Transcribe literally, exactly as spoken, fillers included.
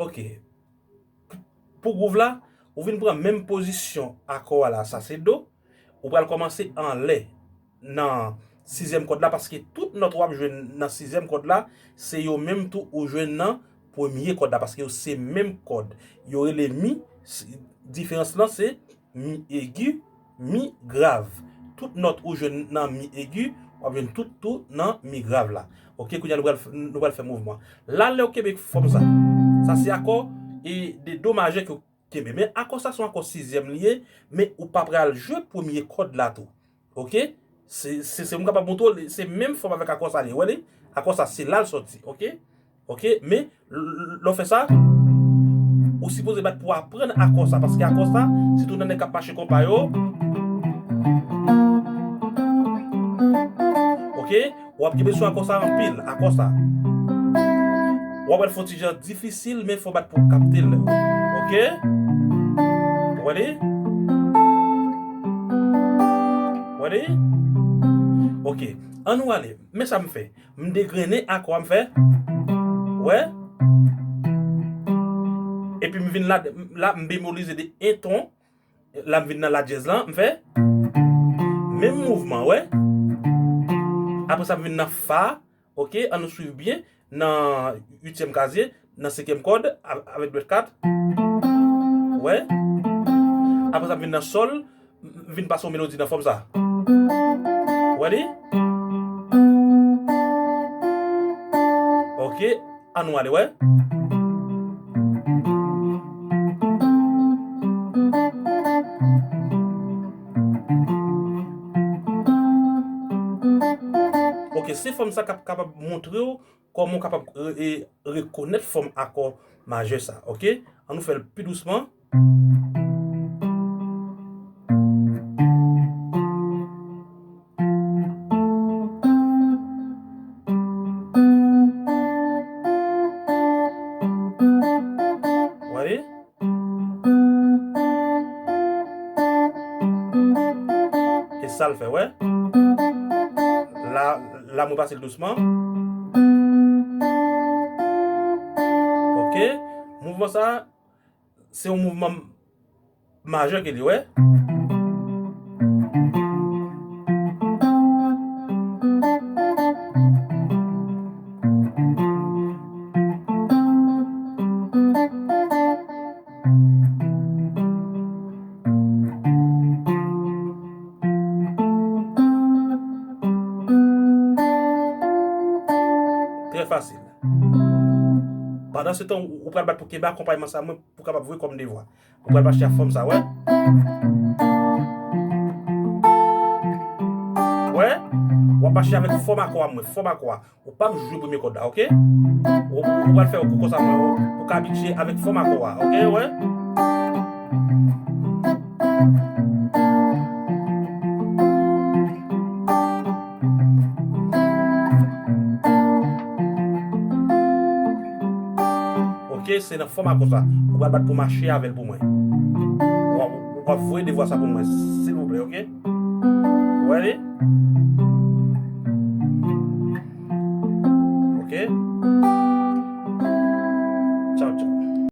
Ok. Pou gwouv la, ou vin pran menm pozisyon akò a la, sa se do. Ou pral kòmanse anlè nan sizyèm kòd la, paske tout nòt w ap jwenn nan sizyèm kòd la, se yo menm tou ou jwenn nan premye kòd la, paske yo se menm kòd. Yo rele mi, s- diferans lan se mi egi, mi grav. Tout nòt ou jwenn nan mi egi, w ap jwenn tout tou nan mi grav la. Ok, kounye a nou pral, nou pral fè mouvman. La, lè w kenbe fòm sa, sa se akò e de do majè ke w kenbe. Men akò sa se yon akò sizyèm li ye, men ou pa pral jwe premye kòd la tou. Ok? Se, se, se m kapab montre w, se menm fòm avèk akò sa li ye. Wè li? Akò sa, se la l sòti. Ok? Ok? Men, l- l- lè w fè sa, ou sipoze bat pou aprann akò sa, paske akò sa, sitou nan nèg k ap mache konpa yo. Ok? W ap kenbe sou akò sa anpil, akò sa. W ap wè l fè yon ti jan difisil, men fò w bat pou w kapte l. Ok? Wè li? Wè li? Ok. Ann nou ale. Men sa m fè. M degrennen akò a m fè. Wè? Epi m vin la, la m bemolize de en ton. La m vin nan la dyèz lan, m fè menm mouvman, wè. Apre sa, m vin nan fa, ok, ann nou swiv byen, nan uityèm kazye, nan senkyèm kòd, a- avèk dwèt kat, wè. Apre sa, m vin nan sòl, m vin pase yon melodi nan fòm sa. Wè li? Ok, ann nou ale, wè. Ok, se fòm sa k ap kapab montre w kòman w kapab e, e, rekonèt fòm akò majè sa, ok? Ann nou fè l pi dousman. Wè li? E sa l fè, wè. La, la mwen pase l dousman. Ok. Mouvman sa, se yon mouvman majè ke li, wè. Trè fasil. Pandan se tan, ou pral bat pou kenbe akonpayman sa mwen pou kapab voye kòm devwa. Ou pral mache ak fòm sa, wè. Wè? W ap mache avèk fòm akò a mwen, fòm akò a. Ou p ap jwe premye kòd la, ok? Ou, ou pral fè yon kou konsa mwen, ou, ou ka abitye avèk fòm akò a, ok? Wè? Ok, se nan fòm akò sa. Ou pral bat pou mache avè l pou mwen. W ap, w ap voye devwa sa pou mwen, silvouplè, ok? Ou wè li?